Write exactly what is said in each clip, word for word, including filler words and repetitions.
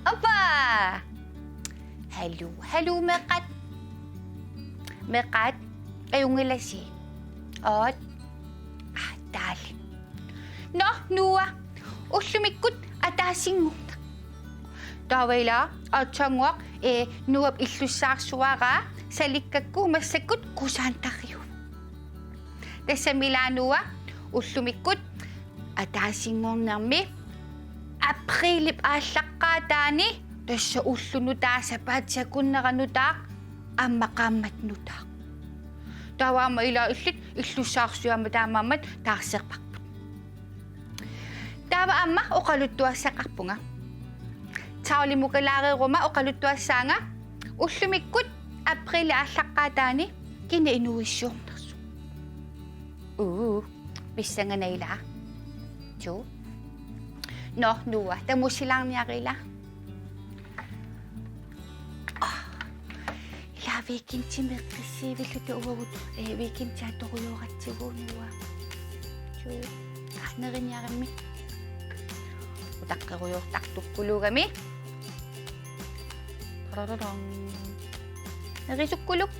Appa! Haluu, haluu meeqqat. Meeqqat, ajunngilasi? Aat. Aa, taali. Nå, Noah, ullumikkut ataasinngorneq. Taava ila aatsaannguaq, ee, Noahp illussaarsuaraa salikkakku massakkut kusantarpoq. Tassami ila Noah ullumikkut ataasinngornermi aprilip aallaqqaataani, tassa ulloq nutaaq, sapaatip akunnera nutaaq, aamma qaammat nutaaq. Taava aamma ila illit illussaarsuit aamma taamaammat taarserparput. Taava aamma oqaluttuassaqarpunga. Taulimukalaareruma oqaluttuassaanga ullumikkut aprilip aallaqqaataani kina inuuissiornersoq. Uu, missanganaq ila. Tuu. Nå, Noah, tamussilaarniaruk ila. Aa, ila weekendimi qissiivilluta uagut, ee, weekendi atorujoratsigu Noah. Tuu. Aa, neriniarimmi. Utaqqerujoortartukkuluugami. Tarararang. Nerisukkuluk.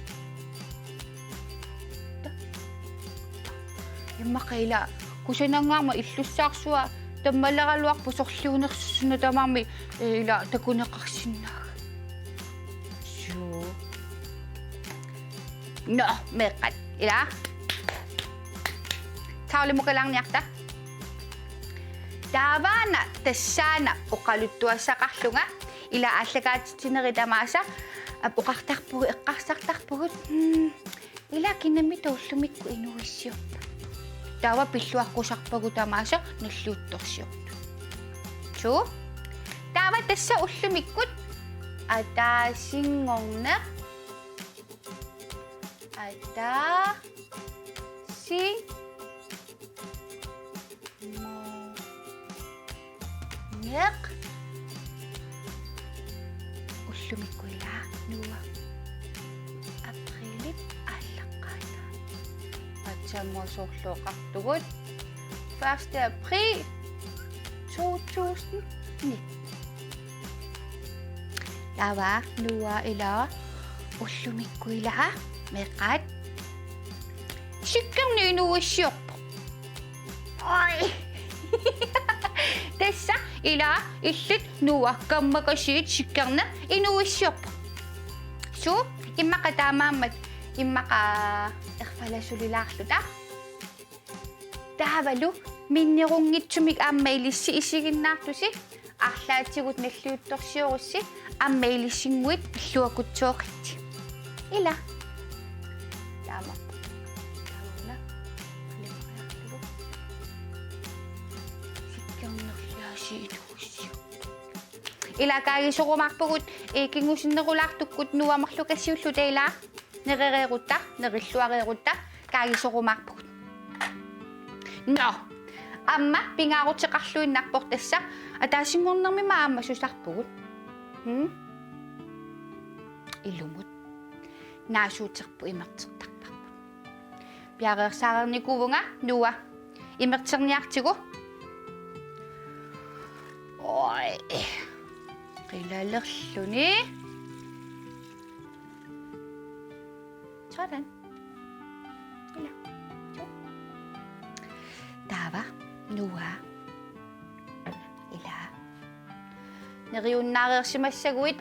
Immaqa ila kusananngaarmat illussaarsua tammaleraluarpoq sorliunersussuna tamarmi, ee, ila takuneqarsinnaaga. Suu. Nå, meeqqat. Ila. Taulimukalaarniarta. Taavaana tassaana oqaluttuassaqarlunga ila aallakaatitsinerit tamaasa, ap, oqartarpugut, eqqarsartarpugut. Hmm. Ila kinamita ullumikkut inuuissiorpa. Taava pilluaqqusarpagut tamaasa nalliuttorsiortut. Suu. Taava tassa ullumikkut ataasinngorneq. Ataasing- Neq. Ullumikkut ila Noah. Aprilip aallaqqaataani. Aatsaannguaq soorlu oqartugut. Første april to tusind nitten. Taava Noah ila ullumikkut ila meeqqat. Sikkerneq inuuissiorpoq. Oj. Tassa ila illit Noah kammakasiit sikkerneq inuuissiorpoq. Suu, immaqa taamaammat, immaqa erfalasulilaarluta. Taavalu minnerunngitsumik aamma ilissi isiginnaartusi, arlaatigut nalliuttorsiorussi, aamma ilissinnguit pilluaqqusooritsi. Ila. Taama. Taama. Sikkernerliaasiit inuuissiortut. Ila kaagisorumaarpugut, ee, kingusinnerulaartukkut Noah marluk assiulluta ila. Nerereerutta, nerilluareerutta, kaagisorumaarpugut. Nå, aamma pingaaruteqarluinnarpoq tassa, ataasinngornermi aamma susarpugut. Hmm? Ilumut. Naasuuterput imertertarparput. Piareersaareernikuuvunga Noah. Imerterniartigu. Oj. Qilalerluni. Sådan. Ila. Suu. Taava Noah. Ila. Neriunnaareersimassaguit.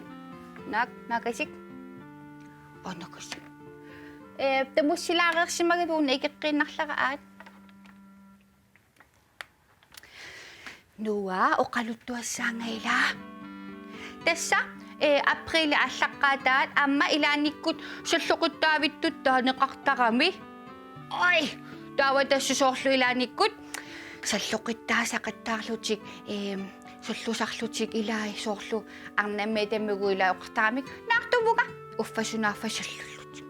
Naak, naakasik. Oj, naakasik. Ee, tamussilaareersimagit uunga ikeqqiinnarlara aat. Noah oqaluttuassaanga ila. Tassa, ee, aprilip aallaqqaataat aamma ilaannikkut salloqittaavittut taaneqartarami. Oj, taava tassa soorlu ilaannikkut salloqittaasaqattaarlutik, ee, sallusarlutik ilai soorlu arnammiit tamakku ilai oqartaramik naartuvunga uffa sunaaffa sallullutik.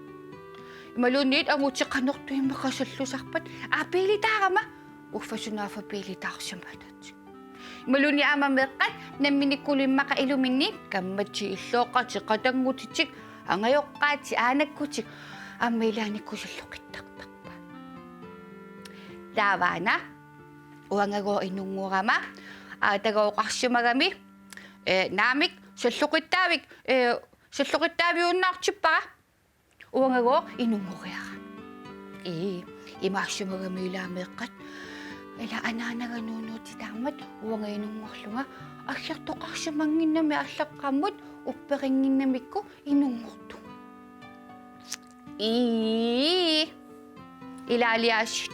Imaluunniit angutit qanortuimmaqasallusarpat, aa, biilitaarama. Uffa sunaaffa biilitaarsimatat. Imaluunniit aamma meeqqat nammineq immaqa iluminni kammatit, illooqqatit, qatanngutitik, angajoqqaatit, aanakkutik aamma ilaanni kusulluqittartarput. Taavaana uangagooq inunngorama, aatagooq oqarsimagami: Ee, naamik, salloqittaavik, ee, salloqittaaviunnaartippara. Uangagooq inunngoriarami. Ii, imaassimagami ilaa meeqqat. Ilaa anaanaga nuunuutitaarmat uanga inunngorlunga, allertoqarsimannginnami aallaqqaammut upperinnginnamikku inunngortunga. Ii. Ilaaliaasiit.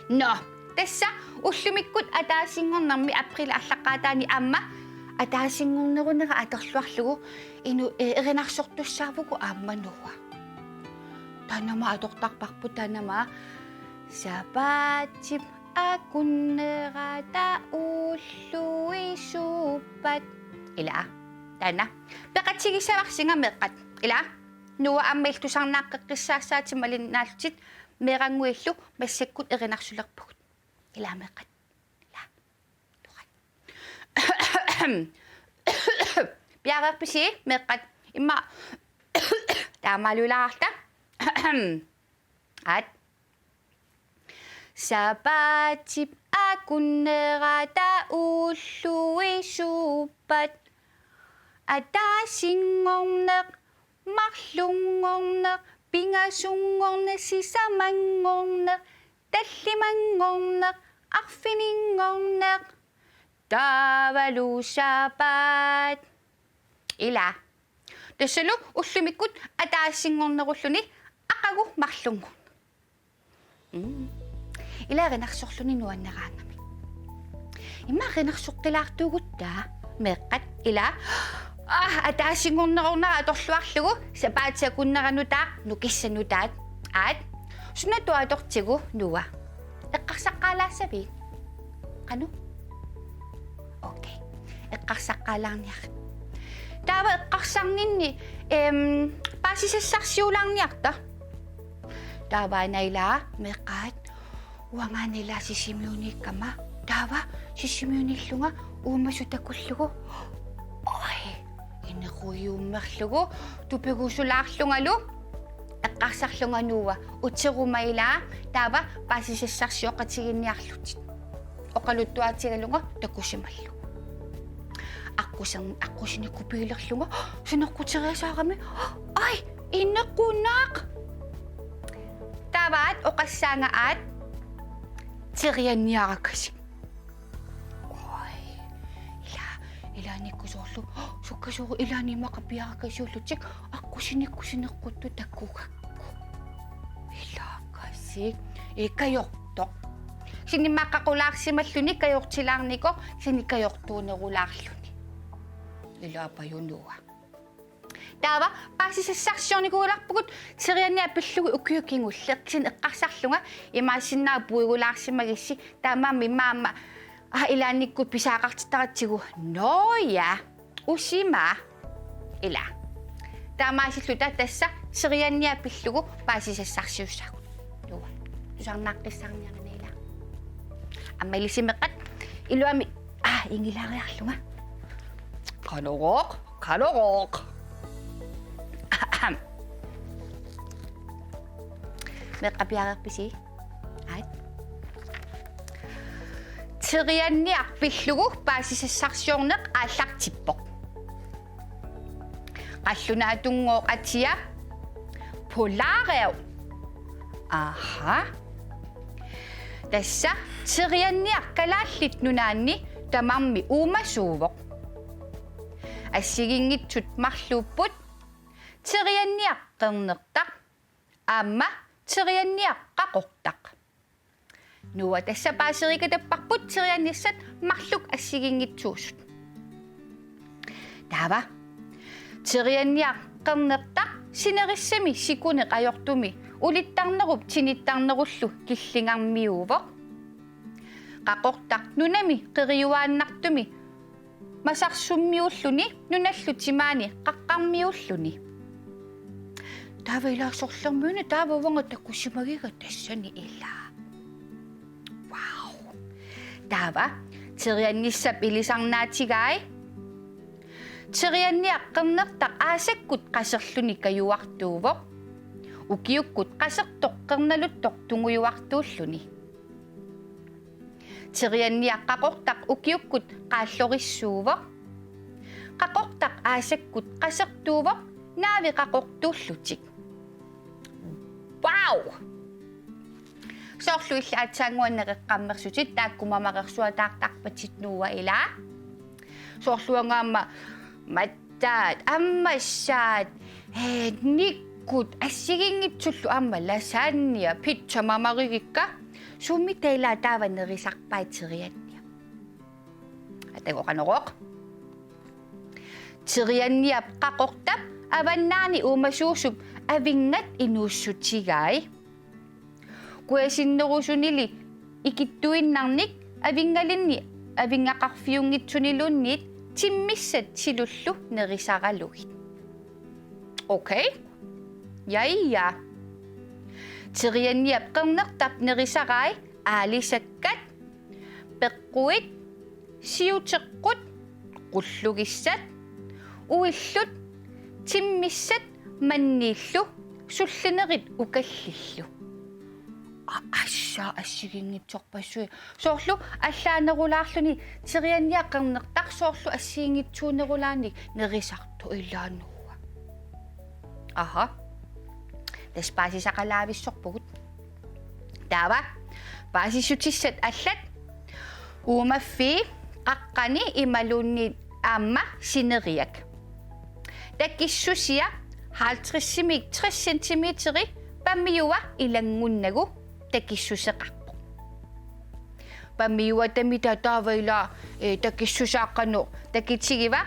Nå, tassa ullumikkut ataasinngornermi, aprilip aallaqqaataani aamma ataasinngornerunera atorluarlugu inu-, ee, erinarsortussaavugut aamma Noah. Taanna aamma atortarparput, taanna aamma: Sapaatip akunnerata ulluisuuppat. Ilaa. Taanna peqatigissavarsinga meeqqat. Ilaa. Noah aamma illit tusarnaaqqeqqissaassaatit malinnaallutit, meerannguillu massakkut erinarsulerpugut. Ilaa meeqqat. Ilaa. Tuqat. Piareerpisi meeqqat? Immaqa taamaalulaarta. Aat. Sapaatip akunnerata ulluisuuppat. Ataasinngorneq, marlunngorneq, pingasunngorneq, sisamanngorneq, tallimanngorneq, arfininngorneq, taavalu sapaat. Ilaa. Tassalu ullumikkut ataasinngornerulluni aqagu marlunngorneq. Mm. Ilaa erinarsorluni nuanneraangami. Immaqa erinarsoqqilaartuugutta meeqqat, ilaa. Aa, ataasinngornerunera atorluarlugu sapaatip akunnera nutaaq, nukissaq nutaat. Aat. Suna atortigu Noah? Eqqarsaqqaalaassavit? Qanoq? Okay. Eqqarsaqqaalaarniarta. Taava eqqarsarninni, em, paasisassarsiulaarniarta. Taava aana ilaa meeqqat, uangaana ilaa Sisimiuniikkama. Taava Sisimiunillunga uumasut takullugu. Oj, inequjuummerlugu, tupigusulaarlungalu eqqarsarlunga Noah: Uteruma ilaa, taava paasisassarsioqatigiinniarlutit. Oqaluttuaatigalunga takusimallugu. Aqqusin-, aqqusineqqupiilerlunga sineqquteriasaarami. Aj, inequnaaq! Taava aat oqassaanga aat: Terianniarakasik. Oj, ilaa, ilaannikkut soorlu, sukkasuuruit ilaanni immaqa piarakasiullutik aqqusineqqusineqquttut takugakku. Ilaakasik, ee, kajortoq. Kisianni immaqa qulaarsimalluni kajortilaarnikoq, kisianni kajortuunerulaarluni. Ilaa pajunuva. Taava paasisassarsiornikuugaluarpugut terianniaq pillugu ukiut kingulliit, kisianni eqqarsarlunga imaassinnaavoq puigulaarsimagissi, taamaammat immaqa aamma, aa, ilaannikkut pisaaqartittaratsigu: Nå ja, usima. Ilaa. Taamaasilluta tassa terianniaq pillugu paasisassarsiussaagut. Noah, tusarnaaqqissaarniarina ilaa. Aamma ilissi meeqqat, iluamik, aa, ingilaariarlunga. Qanorooq, qanorooq. Ahem. Meeqqat piareerpisi? Aat. Terianniaq pillugu paasisassarsiorneq aallartippoq. Qallunaatungooq atia: Polarræv. Aha. Tassa terianniaq Kalaallit Nunaanni tamarmi uumasuuvoq. Assigiinngitsut marluupput terianniaq qernertaq aamma terianniaq qaqortaq. Noah, tassa paaseriikatapparput teriannissat marluk assigiinngitsuusut. Taava terianniaq qernertaq sinerissami sikuneq ajortumi ulittarnerup tinittarnerullu killingarmiuuvoq. Qaqortaq nunami qeriuaannartumi masarsummiuulluni nunallu timaani qaqqarmiuulluni. Taava ilaa sorlermiuna taava uanga takusimagiga tassani ilaa. Wow. Taava teriannissap ilisarnaatigai. Terianniaq qernertaq aasakkut qaserluni kajuartuuvoq. Ukiukkut qasertoq qernaluttoq tungujuartuulluni. Terianniaq qaqortaq ukiukkut qaallorissuuvoq. Qaqortaq aasakkut qasertuuvoq naavi qaqortuullutik. Wow! Soorlu illit aatsaannguaq nereqqammersutit taakku mamarersuataartarpatit Noah ilaa. Soorlu uanga aamma mattaat, ammassaat, ee, nikkut, assigiinngitsullu aamma lasagne, pizza mamarigikka. Sumitta ilaa taava nerisarpai terianniaq? Atagu qanoq. Terianniap qaqortap avannaani uumasuusup avinngat inuussutigai. Kujasinnerusunili ikittuinnarnik avinngalinni avinngaqarfiunngitsuniluunniit timmissat silullu nerisaralugit. Okay. Ja, ja. Terianniap qernertap nerisarai aalisakkat, peqquit, siuteqqut, qullugissat, uillut, timmissat manniillu, sullinerit ukallillu. A-, assaa assigiinngitsorpassuit. Soorlu allaanerulaarluni terianniaq qernertaq soorlu assigiinngitsuunerulaannik nerisartoq ilaa Noah. Aha. Tassa paasisaqalaavissorpugut. Taava paasissutissat allat: uumaffii, qaqqani imaluunniit aamma sineriak. Takissusia halvtredsimiit tres centimeteri pamiua ilanngunnagu takissuseqarpoq. Pamiua tamitaa taava ilaa, ee, takissusaa qanoq takitigiva?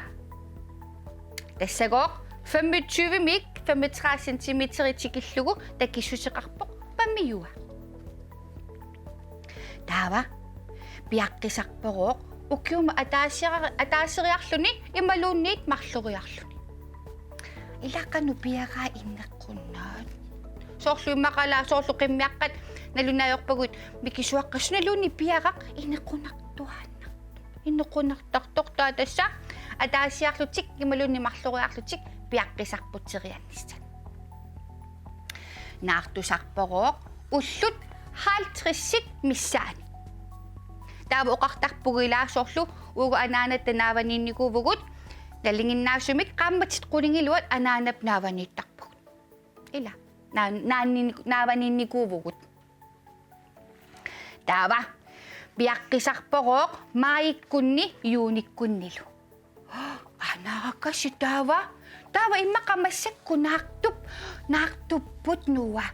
Tassagooq femogtyvemiit femogtredive centimeteri tikillugu takissuseqarpoq pamiua. Taava piaqqisarporooq ukiumut ataasiara-, ataaseriarluni imaluunniit marloriarluni. Ilaa qanoq piaraa inequnaat? Soorlu immaqa ilaa, soorlu qimmiaqqat nalunaajorpagut mikisuaqqat, sunaluunniit piaraq inequnartuaannartoq. Inequnartartoq, taava tassa ataasiarlutik imaluunniit marloriarlutik piaqqisarput teriannissat. Naartusarporooq ullut halvtredsit missaanni. Taava oqartarpugut ilaa soorlu uagut anaanatta naavaniinnikuuvugut, nalinginnaasumik qaammatit qulingiluat anaanap naavaniittarpugut. Ilaa, naa-, naanni-, naavaniinnikuuvugut. Taava piaqqisarporooq maajikkunni juunikkunnilu. Anaakasi taava. Taava immaqa massakkut naartup-, naartupput Noah.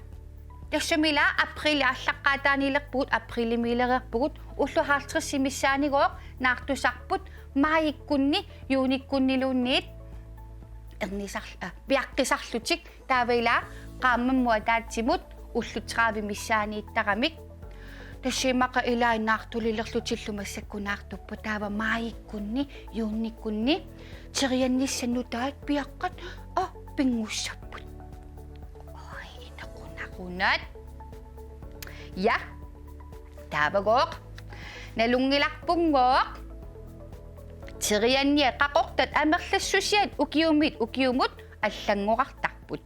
Tassami ilaa aprili aallaqqaataaniilerpugut, aprilimiilereerpugut, ullut halvtredsit missaanigooq naartusarput maajikkunni juunikkunniluunniit ernisar-, aa, piaqqisarlutik. Taava ilaa qaammammut ataatsimut ullut tredive missaaniittaramik. Tassa immaqa ilaa naartulilerlutillu massakkut naartupput, taava maajikkunni juunikkunni teriannissat nutaat piaqqat, aa, pinngussapput. Oj, inequnaqunat. Ja. Taavagooq nalunngilarpunngooq terianniat qaqortat amerlassusiat ukiumiit ukiumut allanngorartarput.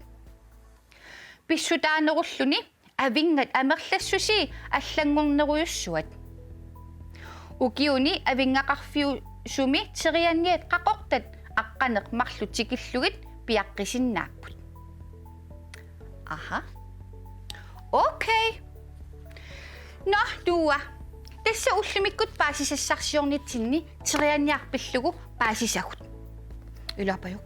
Pissutaanerulluni avinngat amerlassusii allanngornerujussuat. Ukiuni avinngaqarfiusumi terianniat qaqortat aqqaneq-marluk tikillugit piaqqisinnaapput. Aha. Okay. Nå, Noah. Tassa ullumikkut paasisassarsiornitsinni terianniaq pillugu paasisagut. Ilaapajuk.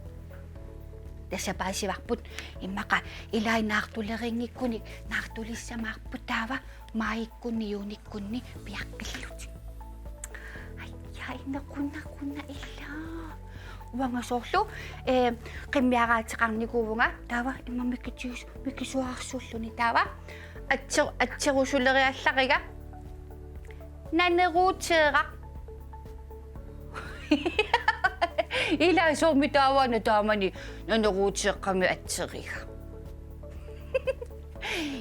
Tassa paasivarput, immaqa ilai naartuleriinngikkunik naartulissamaarput, taava maajikkunni juunikkunni piaqqillutik. Ajja, inequnaqunaq ilaa. Uanga soorlu, ee, qimmiaraateqarnikuuvunga, taava immaqa mikitius-, mikisuararsuulluni, taava atse-, atserusuleriallariga naneruuteeraq. Ilaa, soormi taava una taamani naneruuteeqqami atseriga?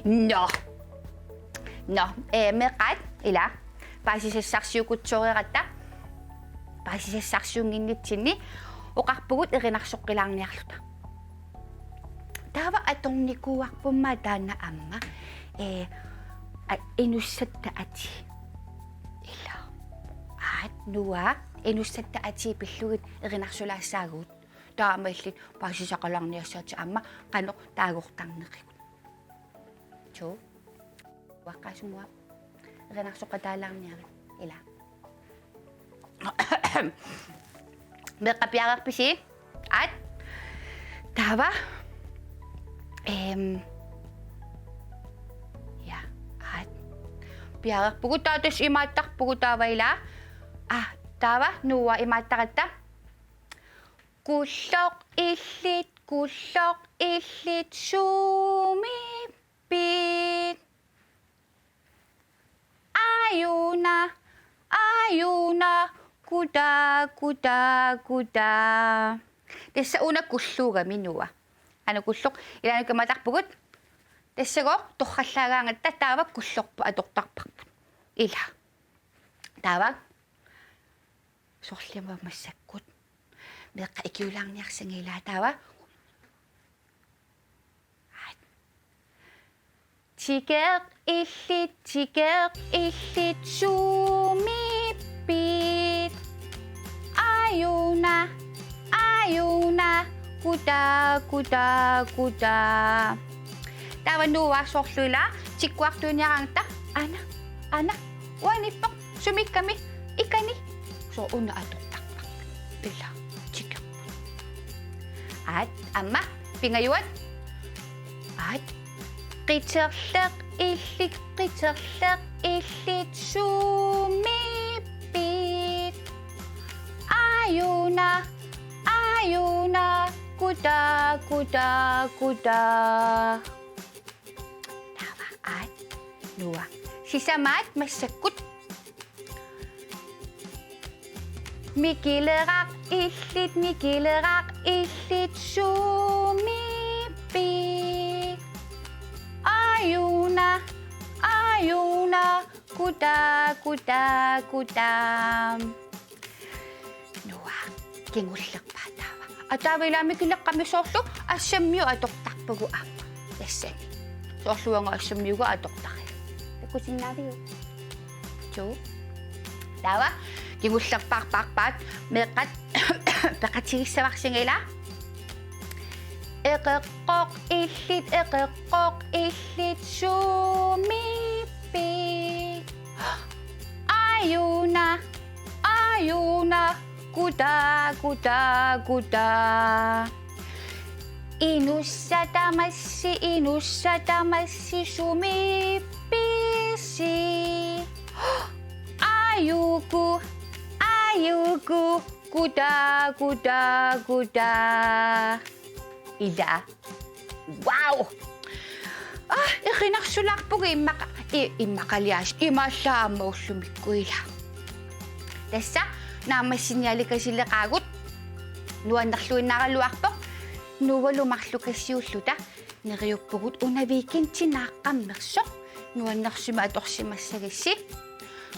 Nå. Nå, eh, meeqqat, ila. Paasisassarsiukutsooreratta. Paasisassarsiunnginnitsinni oqarpugut erinarsoqqilaarniarluta. Taava atornikuuarpummi taanna aamma, eh, a-, inussatta atii. Ila. Aat, Noah, inussatta atii pillugit erinarsulaassagut. Taamaalillutit paasisaqalaarniassaatit aamma qanoq taagortarneqagut. Suu. Uaqqaasumua. Erinarsoqataalaarniarit. Ila. Meeqqat piareerpisi? Aat. Taava. Ehm. Ja, aat. Piareerpugut taava tassa imaattarpugut taava ila. Ah, taava Noah imaattaratta. Qulloq illit, qulloq illit, sumiippit? Aajuna, aajuna, kutaa, kutaa, kutaa. Tassa una qulluugami Noah. Aana qulloq, ilaanni imaattarpugut. Tassagooq torrallaagaangatta taava qullorput atortarparput. Ila. Taava. Soorlu aamma massakkut. Meeqqat ikiulaarniarsagit ila taava. Tikeq illit, tikeq illit, sumiippit? Aajuna, aajuna, kutaa, kutaa, kutaa. Taava Noah soorlu ila tikkuartuiniaraangatta. Aana, aana, uaniippoq, sumiikkami, ikani. Soorlu una atortarparput. Ila, tikeq. Aat, aamma, pingajuat. Aat. Qiterleq illit, qiterleq illit, sumiippit? Aajuna, aajuna, kutaa, kutaa, kutaa. Taava aat. Noah. Sisamaat massakkut. Mikileraq illit, mikileraq illit, sumiippit? Aajuna, aajuna, kutaa, kutaa, kutaa. Noah, kingullerpaat taava. Aa, taava ila mikileqqamik soorlu assammiut atortarpagut aamma. Tassani. Soorlu uanga assammiugut atortariga. Takusinnaaviuk? Suu. Taava kingullerpaarpaat meeqqat peqatigissavarsigit ila. Eqeqqoq illit, eqeqqoq illit, sumiippit? Aajuna, aajuna, kutaa, kutaa, kutaa. Inussat tamassi, inussat tamassi, sumiippisi? Aajuku, aajuku, kutaa, kutaa, kutaa. Ila. Wow! Aa, erinarsulaarpugut immaqa-, i-, immaqaliaas-, imaallaat aamma ullumikkut ila. Tassa naammassinialikasileqaagut nuannerluinnaraluarpoq Noahlu marluk assiulluta neriuppugut una weekendinaaqqammersoq nuannersumik atorsimassagissi.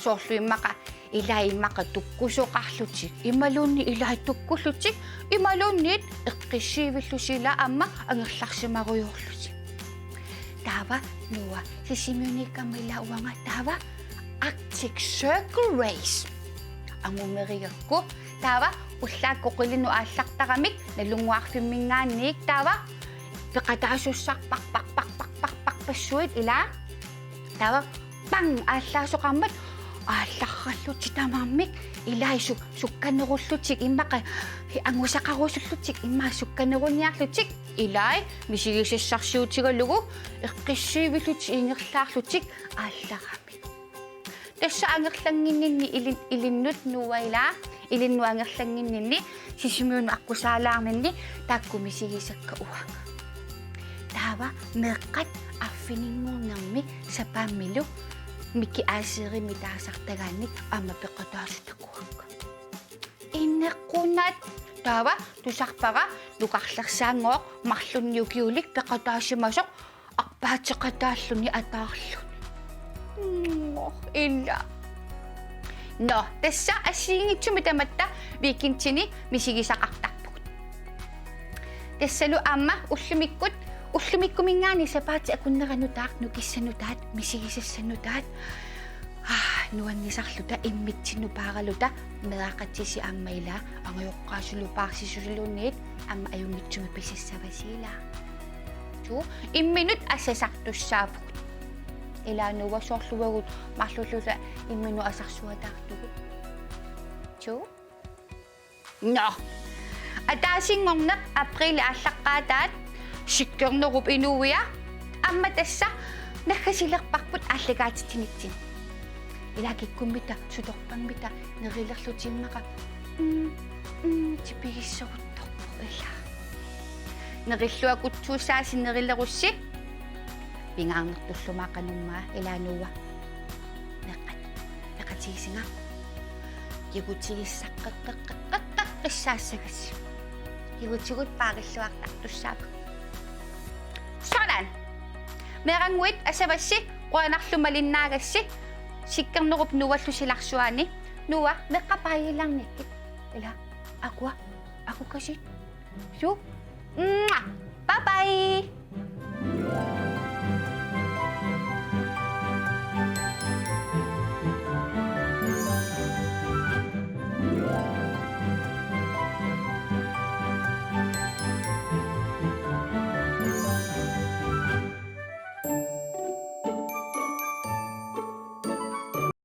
Soorlu immaqa ilai immaqa tukkusoqarlutik, imaluunniit ilai tukkullutik, imaluunniit eqqissiivillutik ilaa aamma angerlarsimarujoorlutik. Taava Noah, Sisimiuniikkama ilaa uanga taava Arctic Circle Race. Angumerigakku, taava ullaakkut qilinnut aallartaramik, nalunnguarfimminngaanniit, taava peqataasussarpassuit ilaa. Taava pang aallaasoqarmat aallarallutik tamarmik ilai su-, sukkanerullutik immaqa hi-, angusaqarusullutik immaqa sukkaneruniarlutik ilai misigisassarsiutigalugu eqqissiivillutik ingerlaarlutik aallaramik. Tassa angerlannginninni ilin-, ilinnut Noah ilaa, ilinnut angerlannginninni Sisimiunut aqqusaalaarninni taakku misigisakka uanga. Taava meeqqat arfininngornermi sapaammilu Mickey Aaserimmik taasartagaannik aamma peqataasut takuakka. Inequnaq taava tusarpara nukarlersaanngooq marlunnik ukiulik peqataasimasoq arpa Paateqataalluni ataarluni. Mm, ila. Nå, tassa assigiinngitsumik tamatta weekendini misigisaqartarpugut. Tassalu aamma ullumikkut, ullumikkuminngaanniit sapaatip akunnera nutaaq nukissanut nutaat, misigisassat nutaat. Ah, nuannisarluta immitsinnut paaraluta meeraqatisi aamma ila angajoqqaasulu paarsisusiluunniit aamma ajunngitsumik pisassavasi ila. Suu, imminut asasartussaavugut. Ila Noah soorlu uagut marluulluta imminut asarsuataartugut. Suu. Nå. Ataasinngorneq apriilip aallaqqaataat Sikkernerup inuia aamma tassa naggasilerparput aallakaatitsinitsinni. Ila kikkummita, sutorpammita, nerilerlutik immaqa. Mm, mm, tipigissaguttorpoq ila. Nerilluakutsuussaasi nerilerussi. Pingaarnertullu maaqanummaa ila Noah. Meeqqat. Peqatigisinga. Kigutigissaqqeqqeqqeqqeqqissaassagassi. Kigutigut paarilluartartussaapput. Sådan. Meerannguit asavassi qujanarlu malinnaagassi Sikkernerup Noallu silarsuaani. Noah meeqqat baajiilaarnikkit. Ila akua, akukasiit. Suu. Mwah. Bye bye.